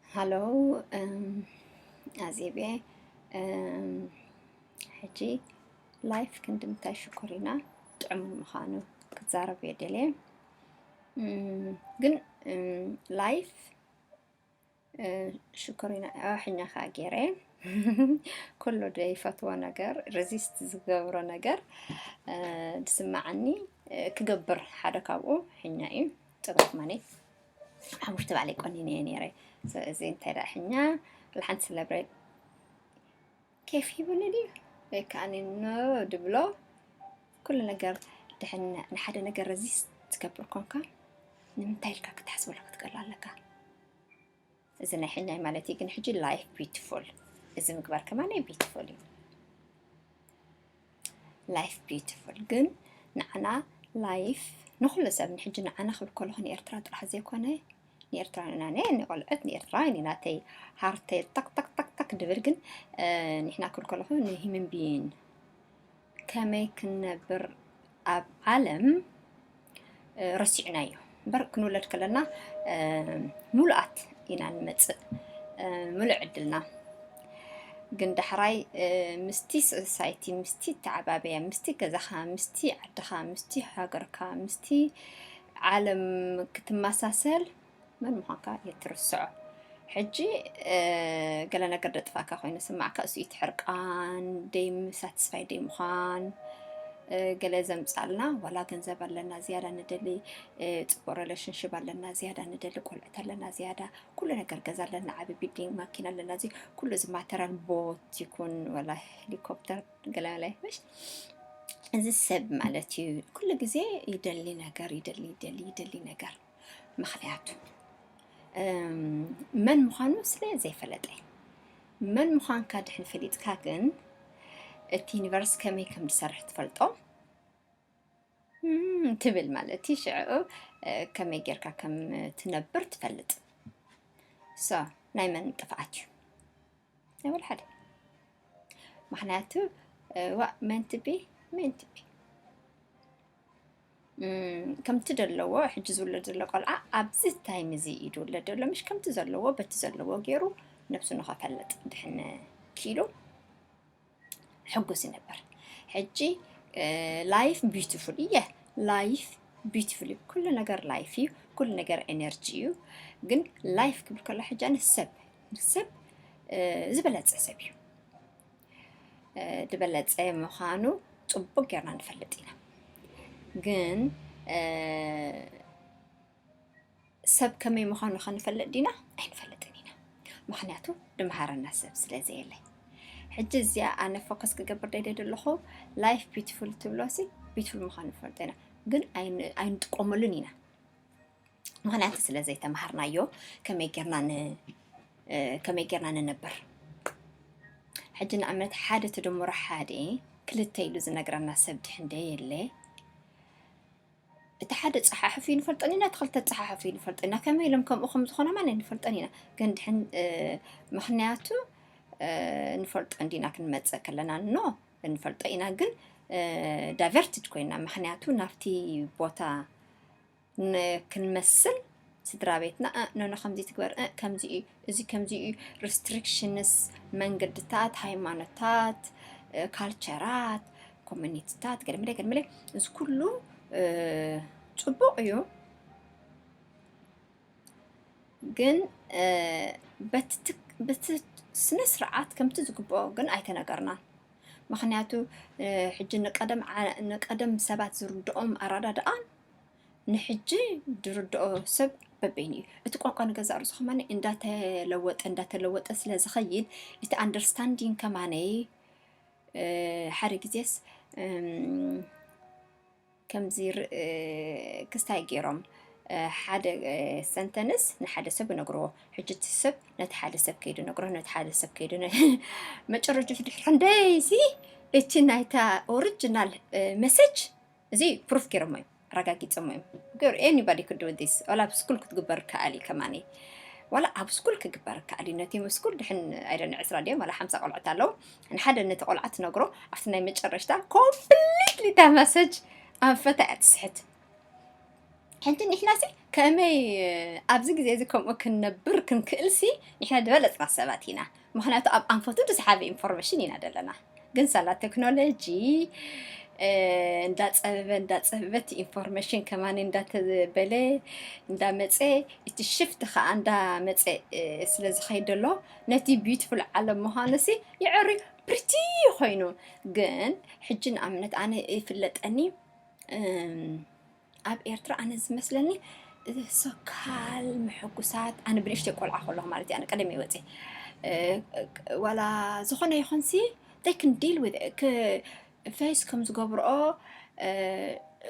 ሃሎ፣ እም፣ ኣዜብየ፣ እም፣ ሕጂ ላይፍ ክንዲ ምንታይ ሽኮሪና ጥዑም ምዃኑ ክትዛረብ እየ ደልየ። እም፣ ግን፣ እም፣ ላይፍ፣ እ፣ ሽኮሪና፣ ኣዋሕኛ ከኣ ገይረ። ኩሉ ዘይፈትዎ ነገር፣ ሬዚስት ዝገብሮ ነገር፣ እ፣ ዝስምዓኒ፣ እ፣ ክገብር ሓደ ካብኡ ሕኛ እዩ። ጽቡቕ ማኔ። ሓሙሽተ ባዕለይ ቆኒነ እየ ነይረ። So፣ እዚ እንታይ ደኣ ሕኛ፣ ወላ ሓንቲ ሰለብሬት ኬፍ ሂቡኒ ድዩ? ወይ ከኣ ኖ ድብሎ። ኩሉ ነገር ድሕን ንሓደ ነገር ሬዚስት ትገብር ኮንካ፣ ንምንታይ ኢልካ ክትሓስበሉ ክትክእል ኣለካ? እዚ ናይ ሕኛይ ማለት እዩ። ግን ሕጂ ላይፍ ቢዩቲፉል፣ እዚ ምግባር ከማን ቢዩቲፉል እዩ። ላይፍ ቢዩቲፉል። ግን ንዓና ላይፍ፣ ንኹሉ ሰብ፣ ንሕጂ ንዓና ክብል ከለኹ ንኤርትራ ጥራሕ ዘይኮነ፣ ንኤርትራውያን ኢና፣ ነ-፣ ንቆልዑት ንኤርትራውያን ኢና፣ ናተይ ሃርተይ ጠቅ ጠቅ ጠቅ ጠቅ ድብል። ግን፣ እ፣ ንሕና ክብል ከለኹ ንሂውማን ቢይን ከመይ ክንነብር ኣብ ዓለም፣ እ፣ ረሲዕናዮ እምበር፣ ክንውለድ ከለና፣ እ፣ ሙሉኣት ኢና ንመጽእ፣ እ፣ ሙሉእ ዕድልና። ግን ዳሕራይ፣ እ፣ ምስቲ ሶሳይቲ፣ ምስቲ ተዓባበያ፣ ምስቲ ገዛኻ፣ ምስቲ ዓድኻ፣ ምስቲ ሃገርካ፣ ምስቲ ዓለም ክትመሳሰል መን ምዃንካ የትርስዖ። ሕጂ፣ እ፣ ገለ ነገር ደጥፋእካ ኮይኑ ስማዕካ፣ እሱ እቲ ሕርቃን፣ ደይ ሳቲስፋይ ደይ ምዃን፣ እ፣ ገለ ዘምጻልና፣ ዋላ ገንዘብ ኣለና ዝያዳ ንደሊ፣ እ፣ ጽቡቕ ሪሌሽንሽፕ ኣለና ዝያዳ ንደሊ፣ ቆልዑት ኣለና ዝያዳ፣ ኩሉ ነገር፣ ገዛ ኣለና፣ ዓቢ ቢልዲንግ፣ ማኪና ኣለና፣ እዚ ኩሉ፣ እዚ ማተሪያል፣ ቦት ይኩን ዋላ ሄሊኮፕተር፣ ገለ ገለ፣ ምሽ? እዚ ሰብ ማለት እዩ፣ ኩሉ ግዜ ይደሊ ነገር፣ ይደሊ፣ ይደሊ፣ ይደሊ ነገር። ምኽንያቱ፣ እም፣ መን ምዃኑ ስለ ዘይፈለጠ። መን ምዃንካ ድሕን ፈሊጥካ ግን፣ እቲ ዩኒቨርስ ከመይ ከም ዝሰርሕ ትፈልጦ። እም፣ ትብል ማለት እዩ። ሽዕኡ፣ እ፣ ከመይ ጌርካ ከም ትነብር ትፈልጥ። ሶ፣ ናይ መን ጥፍኣት እዩ? ናይ ወላ ሓደ። ምኽንያቱ፣ እ፣ ዋ፣ መን ትቢ፣ መን ትቢ። እም፣ ከምቲ ዘለዎ፣ ሕጂ ዝውለድ ዘሎ ቆልዓ ኣብዚ ታይም እዚ እዩ ዝውለድ ዘሎ። ምሽ ከምቲ ዘለዎ፣ በቲ ዘለዎ ገይሩ ነብሱ ንኸፈልጥ ድሕን ኪሉ ሕጉስ ይነብር። ሕጂ፣ እ፣ ላይፍ ቢዩቲፉል እየ። ላይፍ ቢዩቲፉል እዩ። ኩሉ ነገር ላይፍ እዩ። ኩሉ ነገር ኤነርጂ እዩ። ግን ላይፍ ክብል ከሎ ሕጂ ኣነ ሰብ፣ ሰብ፣ እ፣ ዝበለጸ ሰብ እዩ። እ፣ ዝበለጸ ምዃኑ ጽቡቅ ጌርና ንፈልጥ ኢና። ግን፣ እ፣ ሰብ ከመይ ምዃኑ ከ ንፈልጥ ዲና? ኣይንፈልጥን ኢና። ምኽንያቱ፣ ድምሃረና ሰብ ስለ ዘየለ። ሕጂ እዚኣ ኣነ ፎከስ ክገብር ደልየ ዘለኹ፣ ላይፍ ቢዩቲፉል ትብሎ ሲ፣ ቢዩቲፉል ምዃኑ ንፈልጦ ኢና። ግን ኣይን-፣ ኣይንጥቀመሉን ኢና። ምኽንያቱ ስለ ዘይተምሃርናዮ፣ ከመይ ጌርና ን-፣ እ፣ ከመይ ጌርና ንነብር። ሕጂ ንኣብነት፣ ሓደ ተደምሮ ሓደ ክልተ ኢሉ ዝነግረና ሰብ ድሕን ደየለ፣ እቲ ሓደ ጸሓሕፍ እዩ ንፈልጦን ኢና፣ እቲ ክልተ ጸሓሕፍ እዩ ንፈልጦን ኢና። ከመይ ኢሎም ከምኡ ከም ዝኾነ ማን ኣይንፈልጦን ኢና። ግን ድሕን፣ እ፣ ምኽንያቱ፣ እ፣ ንፈልጦ እንዲና ክንመጽእ ከለና፣ ኖ፣ ንፈልጦ ኢና። ግን፣ እ፣ ዳይቨርትድ ኮይና፣ ምኽንያቱ ናብቲ ቦታ ን-፣ ክንመስል ስድራ ቤትና፣ እ፣ ኖ፣ ኖ፣ ከምዚ ትግበር፣ እ፣ ከምዚ እዩ፣ እዚ ከምዚ እዩ፣ ሪስትሪክሽንስ፣ መንገድታት፣ ሃይማኖታት፣ እ፣ ካልቸራት፣ ኮሚኒቲታት፣ ገለመለ፣ ገለመለ፣ እዚ ኩሉ፣ እ፣ ጽቡቕ እዩ። ግን፣ እ፣ በቲ ትክ-፣ በቲ ስነ ስርዓት ከምቲ ዝግብኦ ግን ኣይተነገርናን። ምኽንያቱ፣ እ፣ ሕጂ ንቀደም ዓ-፣ ንቀደም ሰባት ዝርድኦም ኣረዳድኣን ንሕጂ ዝርድኦ ሰብ በበይኑ እዩ። እቲ ቋንቋ ንገዛእ ርእሱ ከማን እንዳተለወጠ፣ እንዳተለወጠ ስለ ዝኸይድ፣ እቲ ኣንደርስታንዲንግ ከማነይ፣ እ፣ ሓደ ግዜስ፣ እም፣ ከምዚ ር-፣ እ፣ ክስታይ ገይሮም፣ እ፣ ሓደ፣ እ፣ ሰንተንስ ንሓደ ሰብ ይነግርዎ። ሕጂ እቲ ሰብ ነቲ ሓደ ሰብ ከይዱ ነግሮ፣ ነቲ ሓደ ሰብ ከይዱ ነ-፣ መጨረሻ ድሕሪ ክንደይሲ እቲ ናይታ ኦሪጂናል፣ እ፣ መሰጅ እዚ ፕሩፍ ገይሮሞ እዮም፣ ኣረጋጊጾሞ እዮም። ገይሩ፣ ኤኒባዲ ኩድ ዱ ዚስ። ዋላ ኣብ ስኩል ክትግበር ይከኣል እዩ ከማኒ። ዋላ ኣብ ስኩል ክግበር ይከኣል እዩ። ነቲ ስኩል ድሕን፣ ኣይ ዶንት ኖ፣ ዕስራ ድዮም ዋላ ሓምሳ ቆልዑት ኣለዉ። ንሓደ ነቲ ቆልዓ ትነግሮ፣ ኣብቲ ናይ መጨረሽታ ኮምፕሊትሊ እታ መሰጅ ኣንፈታ እያ ትስሕት። ሕጂ ንሕናሲ ከመይ ኣብዚ ግዜ እዚ ከምኡ ክንነብር ክንክእልሲ ንሕና ዝበለጽና ሰባት ኢና። ምኽንያቱ ኣብ ኣንፈቱ ዝሓበ ኢንፎርሜሽን ኢና ዘለና። ግን ሳላ ቴክኖሎጂ እንዳጸበበ እንዳጸበበ እቲ ኢንፎርሜሽን ከማን እንዳተበለ እንዳመጸ፣ እቲ ሽፍት ከዓ እንዳመጸ ስለ ዝኸይድ ዘሎ ነቲ ቢዩቲፉል ዓለም ምዃኑሲ ይዕርዩ። ፕሪቲ ኮይኑ ግን ሕጂ ንኣብነት ኣነ ይፍለጠኒ ኣብ ኤርትራ ኣነ ዝመስለኒ ሶካል ምሕጉሳት ኣነ ብንእሽተይ ቆልዓ ከለኹ ማለት እዩ። ኣነ ቀደም ይወፅእ ዋላ ዝኾነ ይኹንሲ they can deal with ፌስ ከም ዝገብርኦ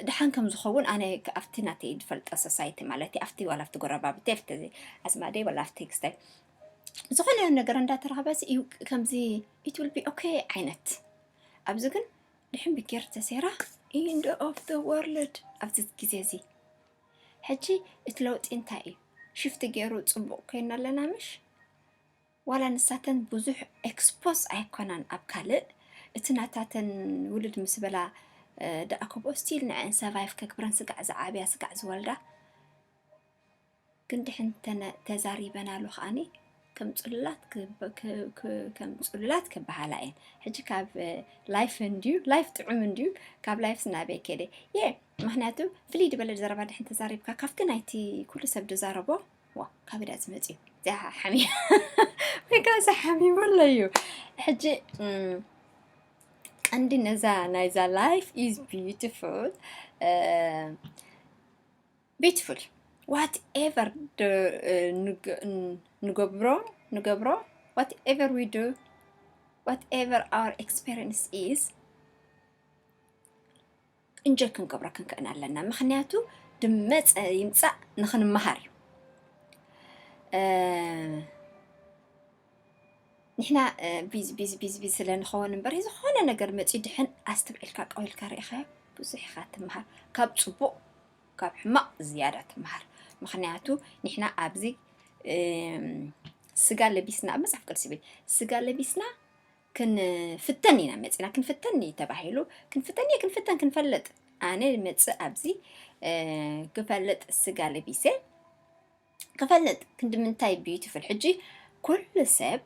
ድሓን ከም ዝኸውን ኣነ ኣብቲ ናተይ ዝፈልጠ ሶሳይቲ ማለት ኣብቲ ዋላ ኣብቲ ጎረባብቲ ኣብቲ ኣዝማደይ ዋላ ኣብቲ ክስታይ ዝኾነ ነገር እንዳተረኸበ ከምዚ it will be okay ዓይነት ኣብዚ ግን ድሕን ብጌር ተሰይራ end of the world ኣብዚ ግዜ እዚ ሕጂ እቲ ለውጢ እንታይ እዩ ሽፍቲ ገይሩ ፅቡቅ ኮይና ኣለና ምሽ ዋላ ንሳተን ብዙሕ ኤክስፖዝ ኣይኮናን ኣብ ካልእ እቲ ናታተን ውልድ ምስ በላ ደኣ ከብኦ ስቲል ንዐን ሰቫይቭ ከግብረን ስጋዕ ዝዓብያ ስጋዕ ዝወልዳ ግን ድሕን ተነ- ተዛሪበናሉ ከዓኒ ከም ፅሉላት ክበ- ክ- ክ- ከም ፅሉላት ክበሃላ እየን ሕጂ ካብ ላይፍ እንድዩ ላይፍ ጥዑም እንድዩ ካብ ላይፍ ስናበይ ከደ የ ምክንያቱ ፍልይ ዝበለ ዘረባ ድሕን ተዛሪብካ ካብቲ ናይቲ ኩሉ ሰብ ዝዛረቦ ዋ ካበዳ ዝመፅዩ እዚኣ ሓሚ ወይ ከዓ እዚ ሓሚሙ ኣሎ እዩ ሕጂ ቀንዲ ነዛ ናይዛ life is beautiful beautiful whatever ንገብሮ ንገብሮ whatever we do whatever our experience is እንጀ ክንገብሮ ክንክእን ኣለና ምክንያቱ ድመፀ ይምፃእ ንክንመሃር እዩ ንሕና ቢዝ ቢዝ ቢዝ ቢዝ ስለ ንኸውን እምበር ዝኾነ ነገር መፂኡ ድሕን ኣስተብዒልካ ቀቢልካ ርኢኻዮ ብዙሕ ኢኻ ትምሃር ካብ ፅቡቕ ካብ ሕማቕ ዝያዳ ትምሃር ምክንያቱ ንሕና ኣብዚ ስጋ ለቢስና ኣብ መፅሓፍ ቅዱስ ይብል ስጋ ለቢስና ክንፍተን ኢና መፂና ክንፍተን እዩ ተባሂሉ ክንፍተን እየ ክንፍተን ክንፈልጥ ኣነ መፅእ ኣብዚ ክፈልጥ ስጋ ለቢሰ ክፈልጥ ክንዲ ምንታይ beautiful ሕጂ ኩሉ ሰብ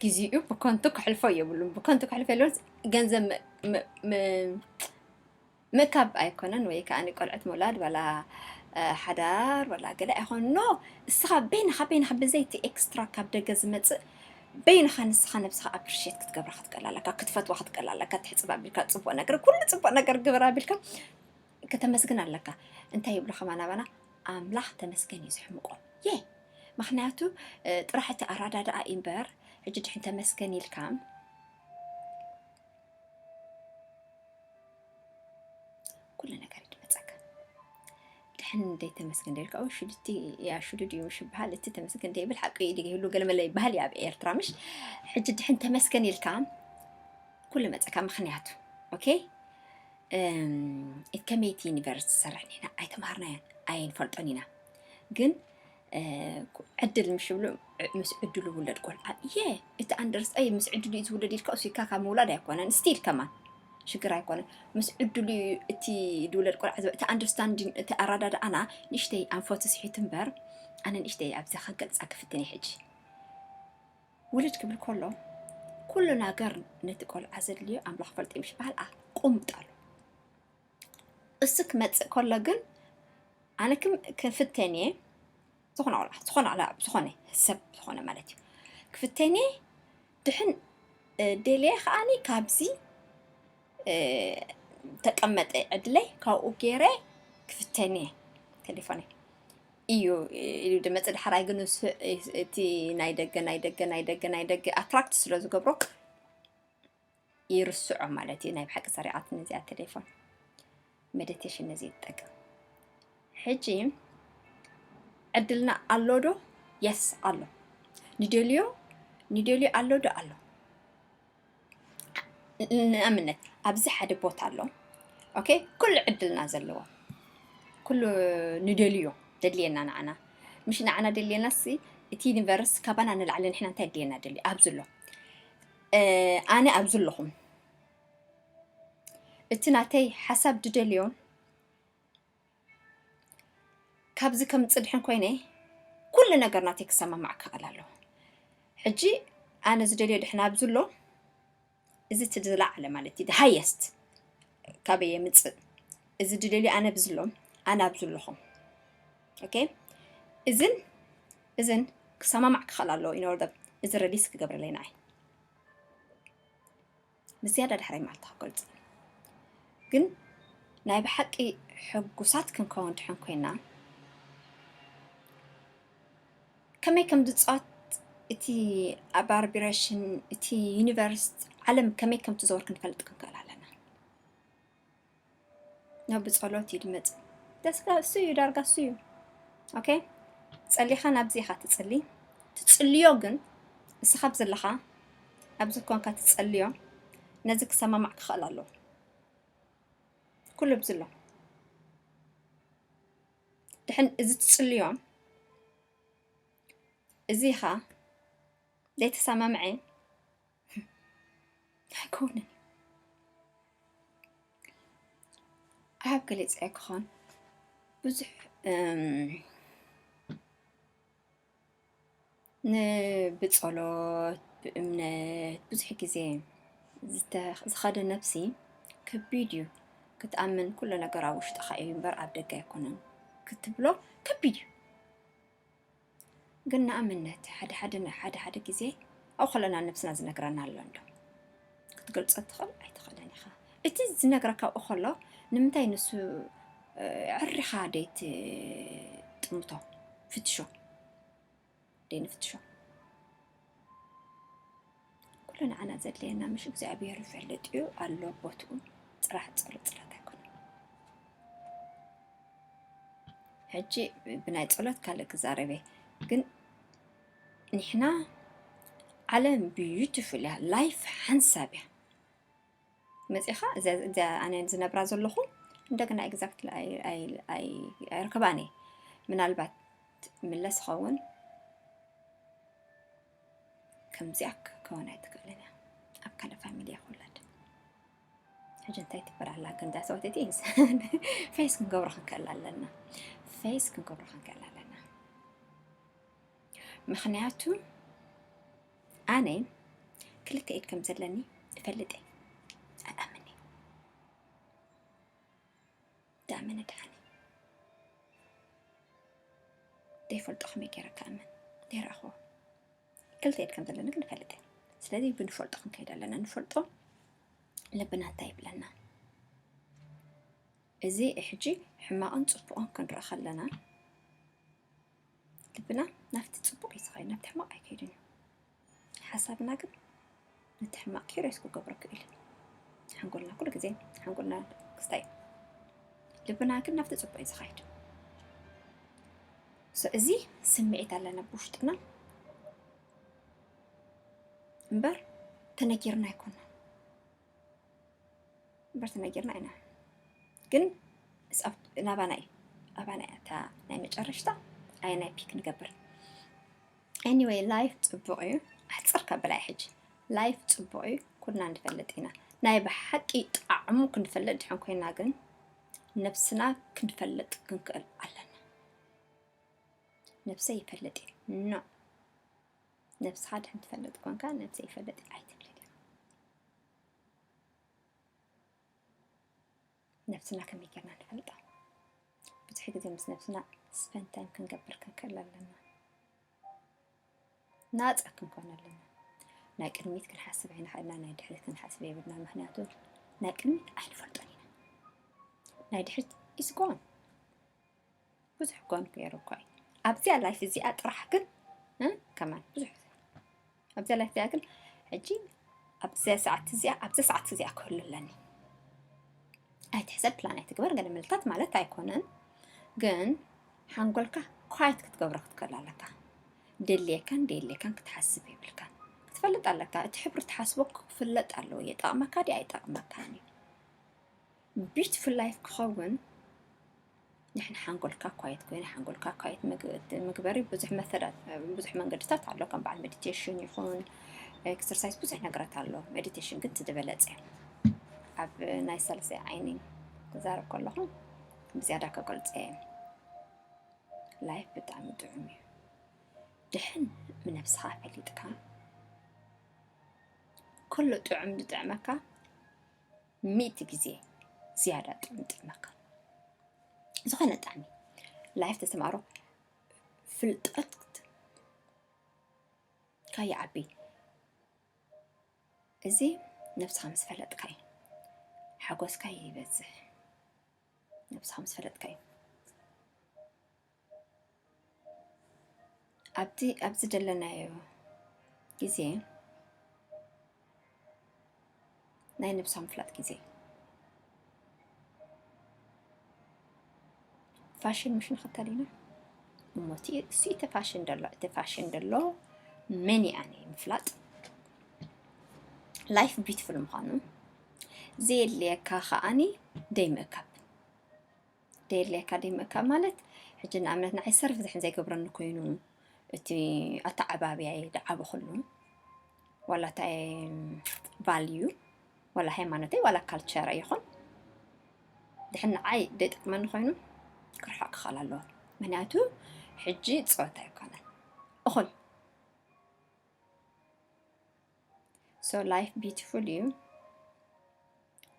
ግዚኡ ብከንቱ ክሕልፎ የብሉን ብከንቱ ክሕልፎ የብሉን ገንዘብ ምእካብ ኣይኮነን ወይ ከዓ ቆልዕት ምውላድ ዋላ ሓዳር ዋላ ገለ ኣይኮን no እስኻ በይንኻ በይንኻ ብዘይቲ ኤክስትራ ካብ ደገ ዝመፅእ በይንኻ ንስኻ ነብስኻ appreciate ክትገብራ ክትቀል ኣለካ ክትፈትዋ ክትቀል ኣለካ ትሕፅብ ኣቢልካ ፅቡቅ ነገር ኩሉ ፅቡቅ ነገር ግበር ኣቢልካ ከተመስግን ኣለካ እንታይ ይብሉ ከማን ኣባና ኣምላኽ ተመስገን እዩ ዝሕምቆ የ ምክንያቱ ጥራሕ እቲ ኣራዳድኣ እምበር ሕጂ ድሕን ተመስገን ኢልካ ኩሉ ነገር ይድመፀካ ድሕን ደይ ተመስገን ደልካ ሽዱቲ ያ ሽዱድ እዩ ምሽ ይበሃል እቲ ተመስገን ደይብል ሓቂ እዩ ድገ ይብሉ ገለመለ ይበሃል እዩ ኣብ ኤርትራ ምሽ ሕጂ ድሕን ተመስገን ኢልካ ኩሉ መፀካ ምክንያቱ okay ከመይቲ ዩኒቨርስ ዝሰርሕ ኒና ኣይተምሃርናዮን ኣይንፈልጦን ኢና ግን ዕድል ምሽ ብሉ ምስ ዕድሉ ውለድ ቆልዓ እየ እቲ ኣንደርስታይ ምስ ዕድሉ እዩ ዝውለድ ኢልካ እሱ ኢልካ ካብ ምውላድ ኣይኮነን ስቲል ከማን ሽግር ኣይኮነን ምስ ዕድሉ እዩ እቲ ዝውለድ ቆልዓ ዝበ- እቲ ኣንደርስታንዲን እቲ ኣረዳድኣና ንእሽተይ ኣንፈቱ ስሒቱ እምበር ኣነ ንእሽተይ ኣብዛ ከገልፃ ክፍትን እየ ሕጂ ውልድ ክብል ከሎ ኩሉ ነገር ነቲ ቆልዓ ዘድልዮ ኣምላኽ ፈልጦ ምሽ በሃል ኣቁምጣሉ እሱ ክመፅእ ከሎ ግን ኣነ ክም ክፍተን እየ ዝኾነ ቆልዓ ዝኾነ ቆልዓ ዝኾነ ሰብ ዝኾነ ማለት እዩ ክፍተን እየ ድሕን ደልየ ከዓኒ ካብዚ ተቀመጠ ዕድለይ ካብኡ ገይረ ክፍተን እየ ቴሌፎነይ እዩ ኢሉ ድመፅእ ዳሕራይ ግን እቲ ናይ ደገ ናይ ደገ ናይ ደገ ናይ ደገ ኣትራክት ስለ ዝገብሮ ይርስዖ ማለት እዩ ናይ ብሓቂ ሰሪዓት ነዚኣ ቴሌፎን ሜዲቴሽን ነዚ ይጠቅም ሕጂ ዕድልና ኣሎ ዶ የስ ኣሎ ንደልዮ ንደልዮ ኣሎ ዶ ኣሎ ንኣብነት ኣብዚ ሓደ ቦታ ኣሎ okay ኩሉ ዕድልና ዘለዎ ኩሉ ንደልዮ ደድልየና ንዓና ምሽ ንዓና ደልየና ሲ እቲ ዩኒቨርስ ካባና ንላዕሊ ንሕና እንታይ ድልየና ደልዩ ኣብዚ ኣሎ ኣነ ኣብዚ ኣለኹም እቲ ናተይ ሓሳብ ድደልዮ ኣብዚ ከም ጽድሕን ኮይነ ኩሉ ነገር ናተይ ክሰማማዕ ክኽእል ኣለዎ። ሕጂ ኣነ ዝደልዮ ድሕና ኣብዚ ኣሎ፣ እዚ እቲ ዝለዓለ ማለት እዩ፣ ሃየስት ካበይ የምጽእ? እዚ ዝደልዮ ኣነ ኣብዚ ኣሎ፣ ኣነ ኣብዚ ኣለኹ። ኦኬ፣ እዝን እዝን ክሰማማዕ ክኽእል ኣለዎ። ኢን ኦርደር እዚ ረሊስ ክገብረለይ ንዓይ ብዝያዳ ዳሕራይ መዓልቲ ክገልጽ። ግን ናይ ብሓቂ ሕጉሳት ክንከውን ድሕን ኮይና፣ ከመይ ከም ዝጻወት እቲ ኣባርቢሬሽን፣ እቲ ዩኒቨርስ፣ ዓለም ከመይ ከም ትዞር ክንፈልጥ ክንክእል ኣለና። ናብ ብጸሎት እዩ ድመጽእ። ደስካ እሱ እዩ፣ ዳርጋ እሱ እዩ። ኦኬ፣ ጸሊኻ ናብዚ ኢኻ ትጽሊ። ትጽልዮ ግን፣ እስኻ ብዘለኻ ኣብዚ ኮንካ ትጸልዮ፣ ነዚ ክሰማማዕ ክኽእል ኣለዎ። ኩሉ ብዝሎ። ድሕን እዚ ትጽልዮ፣ እዚ ኢኻ ዘይተሰማምዐ ኣይኮነን። ኣብ ገሊፀ ክኾን ብዙሕ፣ እም፣ ን-፣ ብጸሎት፣ ብእምነት ብዙሕ ግዜ ዝተ-፣ ዝኸደ ነፍሲ ከቢድ እዩ ክትኣምን። ኩሉ ነገር ኣብ ውሽጥኻ እዩ እምበር ኣብ ደገ ኣይኮነን ክትብሎ ከቢድ እዩ። ግን ንኣብነት ሓደ ሓደ፣ ሓደ ሓደ ግዜ ኣብኡ ከለና ነብስና ዝነግረና ኣሎ እንዶ። ክትገልጾ ትኽእል ኣይትኽእልን ኢኻ። እቲ ዝነግረካ ኣብኡ ከሎ ንምንታይ ንሱ፣ እ፣ ኣዕሪኻ ደይትጥምቶ? ፍትሾ። ደይንፍትሾ። ኩሉ ንዓና ዘድልየና ምሽ እግዚኣብሔር ይፈልጥ እዩ ኣሎ ቦትኡ። ጽራሕ ጸሎት ጽላት ኣይኮነን። ሕጂ ብናይ ጸሎት ካልእ ክዛረብ እየ። ግን ንሕና ዓለም ቢዩቲፉል እያ፣ ላይፍ ሓንሳብ እያ። መጺኻ እዚኣ፣ እዚኣ ኣነ ዝነብራ ዘለኹ እንደገና ኤግዛክትሊ ኣይ-፣ ኣይ-፣ ኣይ-፣ ኣይርከባን እየ። ምናልባት ምለስ ኸውን ከምዚኣ ክከውን ኣይትኽእልን እያ። ኣብ ካልእ ፋሚሊ እያ ክውለድ። ሕጂ እንታይ ትበል ኣላ ግን እዛ ሰበይቲ? ፌስ ክንገብሮ ክንክእል ኣለና። ፌስ ክንገብሮ ክንክእል ኣለና። ምኽንያቱ ኣነ ክልተ ኢድ ከም ዘለኒ እፈልጥ እየ። ኣኣምን እየ። ዳኣመነ ደሓን እየ። ዘይፈልጦ ከመይ ገይረ ክኣምን? ዘይረኣኽዎ። ክልተ ኢድ ከም ዘለኒ ግን እፈልጥ እየ። ስለዚ ብንፈልጦ ክንከይድ ኣለና። ንፈልጦ ልብና እንታይ ይብለና? እዚ ሕጂ ሕማቕን ጽቡቕን ክንርኢ ከለና ልብና ናብቲ ጽቡቕ እዩ ዝኸይድ፣ ናብቲ ሕማቕ ኣይከይድን እዩ። ሓሳብና ግን ነቲ ሕማቕ ኪሪየስ ክገብሮ ክእል እዩ። ሓንጎልና ኩሉ ግዜ፣ ሓንጎልና ክስታይ እዩ። ልብና ግን ናብቲ ጽቡቕ እዩ ዝኸይድ። So፣ እዚ ስምዒት ኣለና ብውሽጥና እምበር ተነጊርና ኣይኮና። እምበር ተነጊርና ኢና። ግን እስ ኣብ-፣ ናባና እዩ። ኣባና እያ እታ ናይ መጨረሽታ ኣየናይ ፒክ ንገብር። ኤኒወይ፣ ላይፍ ጽቡቕ እዩ። ኣሕጽር ከብል ኣይ ሕጂ። ላይፍ ጽቡቕ እዩ። ኩልና ንፈልጥ ኢና። ናይ ብሓቂ ጣዕሙ ክንፈልጥ ድሕን ኮይና ግን ነብስና ክንፈልጥ ክንክእል ኣለና። ነብሰይ ይፈልጥ እዩ። ኖ። ነብስኻ ድሕን ትፈልጥ ኮንካ ነብሰይ ይፈልጥ ኣይትብል ድያ። ነብስና ከመይ ጌርና ንፈልጣ? ብዙሕ ግዜ ምስ ነብስና ስፐንድ ታይም ክንገብር ክንክእል ኣለና። ናጻ ክንኮን ኣለና። ናይ ቅድሚት ክንሓስብ ኣይንኽእልና፣ ናይ ድሕሪት ክንሓስብ የብልና። ምኽንያቱ ናይ ቅድሚት ኣይንፈልጦን ኢና። ናይ ድሕሪት ኢስ ጎን። ብዙሕ ጎን ገይሩ እኮ እዩ። ኣብዚኣ ላይፍ እዚኣ ጥራሕ ግን፣ እ፣ ከማን ብዙሕ፣ ኣብዚኣ ላይፍ እዚኣ ግን፣ ሕጂ ኣብዚኣ ሰዓት እዚኣ፣ ኣብዚኣ ሰዓት እዚኣ ክህሉ ኣለኒ። ኣይትሕሰብ፣ ፕላን ኣይትግበር፣ ገለ ምልታት ማለት ኣይኮነን። ግን ሓንጎልካ ኳየት ክትገብሮ ክትክእል ኣለካ። ደልየካን ደየልየካን ክትሓስብ የብልካን። ክትፈልጥ ኣለካ። እቲ ሕብሪ ትሓስቦ ክፍለጥ ኣለዎ። የጠቕመካ ድዩ ኣይጠቕመካን እዩ። ቢዩቲፉል ላይፍ ክኸውን ንሕና ሓንጎልካ ኳየት ኮይኑ፣ ሓንጎልካ ኳየት መግ-፣ ምግበሪ ብዙሕ መሰላት፣ ብዙሕ መንገድታት ኣሎ። ከም በዓል ሜዲቴሽን ይኹን ኤክሰርሳይዝ ብዙሕ ነገራት ኣሎ። ሜዲቴሽን ግን እቲ ዝበለጸ እዩ። ኣብ ናይ ሳልሳይ ዓይኒ ክዛረብ ከለኹ ብዝያዳ ከገልጸ እየ። ላይፍ ብጣዕሚ ጥዑም እዩ። ድሕን ብነብስኻ ፈሊጥካ፣ ኩሉ ጥዑም ዝጥዕመካ ሚእቲ ግዜ ዝያዳ ጥዑም ይጥዕመካ። ዝኾነ ጣዕሚ ላይፍ ተስተማቕሮ፣ ፍልጠትካ ይዓቢ። እዚ ነብስኻ ምስ ፈለጥካ እዩ። ሓጎስካ ይበዝሕ። ነብስኻ ምስ ፈለጥካ እዩ። ኣብቲ፣ ኣብዚ ዘለናዮ ግዜ ናይ ነብስኻ ምፍላጥ ግዜ። ፋሽን ምሽ ንኽተል ኢና። እሞ እቲ፣ እሱ እቲ ፋሽን ደሎ፣ እቲ ፋሽን ደሎ መን እያ ናይ ምፍላጥ። ላይፍ ቢዩቲፉል ምዃኑ ዘየድልየካ ከኣኒ ደይ ምእካብ። ደየድልየካ ደይ ምእካብ ማለት፣ ሕጂ ንኣብነት ንዓይ ሰርፍ ዝሕን ዘይገብረኒ ኮይኑ፣ እቲ ኣተዓባብያይ ዝዓበኹሉ፣ ዋላ እንታይ ቫልዩ፣ ዋላ ሃይማኖተይ፣ ዋላ ካልቸር ይኹን፣ ድሕን ንዓይ ደይጠቅመኒ ኮይኑ ክርሓቅ ክኽእል ኣለዎ። ምክንያቱ ሕጂ ጸወታ ኣይኮነን። እኹል። So ላይፍ ቢዩቲፉል እዩ።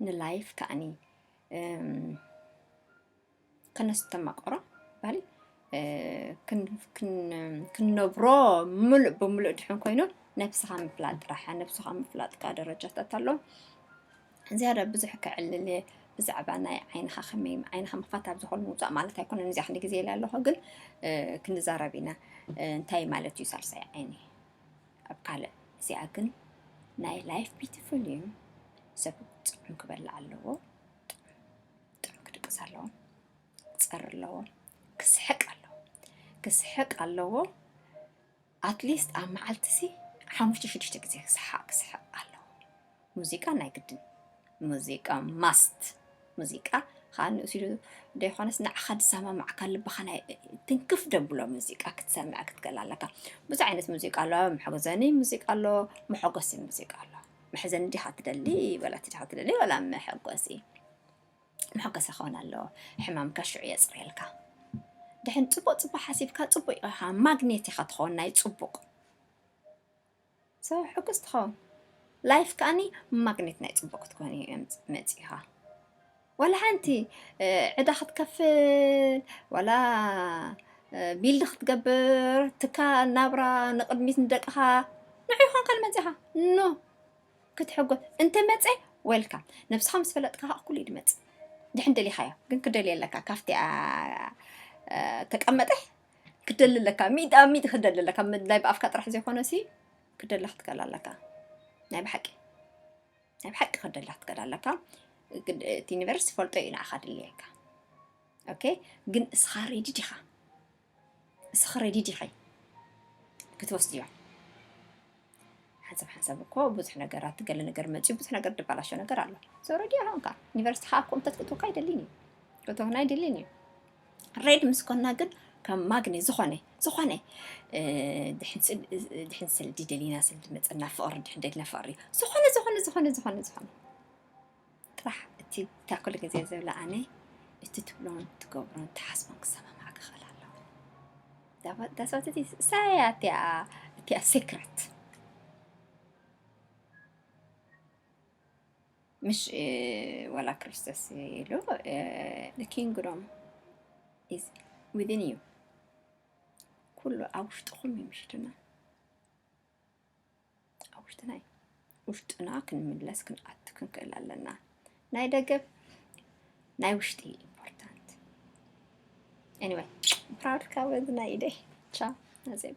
ንላይፍ ከኣኒ፣ እም፣ ከነስተማቅሮ ባህሊ፣ እ፣ ክን-፣ ክን-፣ ክንነብሮ ምሉእ ብምሉእ ድሕን ኮይኑ ነብስኻ ምፍላጥ ጥራሕ። ነብስኻ ምፍላጥ ከኣ ደረጃታት ኣሎ። ዝያዳ ብዙሕ ከዕልል እየ ብዛዕባ ናይ ዓይንኻ ከመይ፣ ዓይንኻ ምኽፋት ኣብ ዝኾነ ምውጻእ ማለት ኣይኮነን። እዚ ሓንቲ ግዜ ኢለ ኣለኹ፣ ግን፣ እ፣ ክንዛረብ ኢና። እ፣ እንታይ ማለት እዩ ሳልሳይ ዓይኒ? ኣብ ካልእ። እዚኣ ግን ናይ ላይፍ ቢዩቲፉል እዩ። ሰብ ጥዑም ክበልዕ ኣለዎ። ጥዑም፣ ጥዑም ክድቅስ ኣለዎ። ክጸሪ ኣለዎ። ክስሕቅ ኣለዎ። ክስሕቅ ኣለዎ። ኣትሊስት ኣብ መዓልቲ ሲ ሓሙሽተ ሽዱሽተ ግዜ ክስሓቅ፣ ክስሕቅ ኣለዎ። ሙዚቃ ናይ ግድን። ሙዚቃ ማስት። ሙዚቃ ከዓ ንእሱ ኢሉ ዘይኮነስ ንዓኻ ዝሰማማዕካ ልብኻ ናይ ትንክፍ ደብሎ ሙዚቃ ክትሰምዕ ክትክእል ኣለካ። ብዙሕ ዓይነት ሙዚቃ ኣሎ። መሐዘኒ ሙዚቃ ኣሎ፣ መሐጎሲ ሙዚቃ ኣሎ። መሐዘኒ ዲኻ ትደሊ፣ ወላ እቲ ዲኻ ትደሊ፣ ወላ መሐጎሲ። መሐጎሲ ክኸውን ኣለዎ። ሕማምካ ሽዑ የጽርየልካ። ድሕን ጽቡቅ ጽቡቅ ሓሲብካ፣ ጽቡቅ ኢኻ፣ ማግኔት ኢኻ ትኸውን ናይ ጽቡቅ። So ሕጉስ ትኸውን። ላይፍ ከኣኒ ማግኔት ናይ ጽቡቅ ክትኮን እዩ መጽ-፣ መጺኻ። ዋላ ሓንቲ፣ እ፣ ዕዳ ክትከፍል፣ ዋላ፣ እ፣ ቢልድ ክትገብር፣ ትካ ናብራ ንቅድሚት ንደቅኻ፣ ንዑ ይኾንካ መጺኻ። ኖ። ክትሕጎ-፣ እንተ መጸ፣ ዌልካም። ነብስኻ ምስ ፈለጥካ ከዓ ኩሉ እዩ ድመጽእ። ድሕን ደሊኻዮ፣ ግን ክደልየ ኣለካ። ካብቲ፣ ኣ፣ እ፣ ተቀመጠ ክደሊ ኣለካ። ሚእቲ ኣብ ሚእቲ ክደሊ ኣለካ። ምድላይ ብኣፍካ ጥራሕ ዘይኮነ ሲ፣ ክደሊ ክትከል ኣለካ። ናይ ብሓቂ። ናይ ብሓቂ ክደሊ ክትከል ኣለካ። ግድ-፣ እቲ ዩኒቨርስ ዝፈልጦ እዩ ንዓኻ ድልየካ። ኦኬ? ግን እስኻ ሬዲ ዲኻ? እስኺ ሬዲ ዲኺ ክትወስድዮ? ሓንሳብ ሓንሳብ እኮ ብዙሕ ነገራት፣ ገለ ነገር መፅዩ፣ ብዙሕ ነገር ድባላሾ ነገር ኣሎ። So ሬዲ ኣይኮንካ። ዩኒቨርሲቲ ከዓ እኮ እንተትክእትወካ ኣይደልን እዩ። ክትወና ኣይደልን እዩ። ሬዲ ምስ ኮና ግን ከም ማግኔት ዝኾነ፣ ዝኾነ፣ እ፣ ድሕን ስል-፣ ድሕን ስልዲ ደሊና ስልዲ መፀና፣ ፍቕሪ ድሕን ደሊና ፍቕሪ። ዝኾነ፣ ዝኾነ፣ ዝኾነ፣ ዝኾነ፣ ዝኾነ። ጥራሕ እቲ፣ እታ ኩሉ ግዜ ዝብላ ኣነ፣ እቲ ትብሎን ትገብሮን ትሓስቦን ክሰማማዕ ክኽእል ኣለዎ። ዳባ-፣ ዳስባት እቲ ሳያ እቲኣ፣ እቲኣ ሴክረት። ምሽ፣ እ፣ ወላ ክርስቶስ ኢሉ፣ እ፣ the kingdom is within you። ኩሉ ኣብ ውሽጥኹም እዩ ምሽትና። ኣብ ውሽጥና እዩ። ውሽጥና ክንምለስ፣ ክንኣቱ፣ ክንክእል ኣለና። ናይ ደገ፣ ናይ ውሽጢ ኢምፖርታንት። ኤኒወይ፣ ፕራውድ ካብ ወዝና ኢደይ። ቻው፣ ናዜብ።